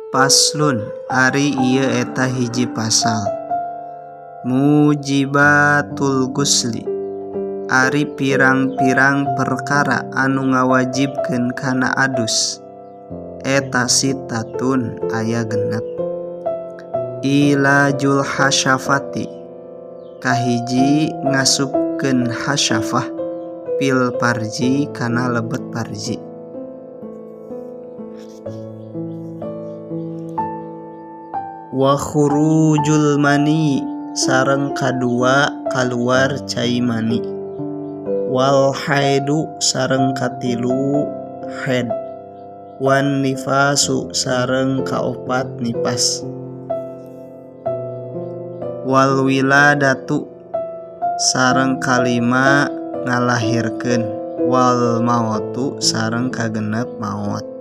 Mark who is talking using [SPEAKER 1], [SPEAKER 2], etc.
[SPEAKER 1] Faslun ari ieu eta hiji pasal. Mujibatul gusli ari pirang-pirang perkara anu ngawajibkeun kana adus eta sittatun aya 6. Ilajul hasyafati kahiji ngasupkeun hasyafah fil farji kana lebet farji. Wa khurujul mani sareng kadua kaluar cai mani. Wal haidu sareng katilu haid. Wan nifasu sareng kaopat nipas. Wal wiladatu sareng kalima ngalahirkeun. Wal mautu sareng kagenep maot.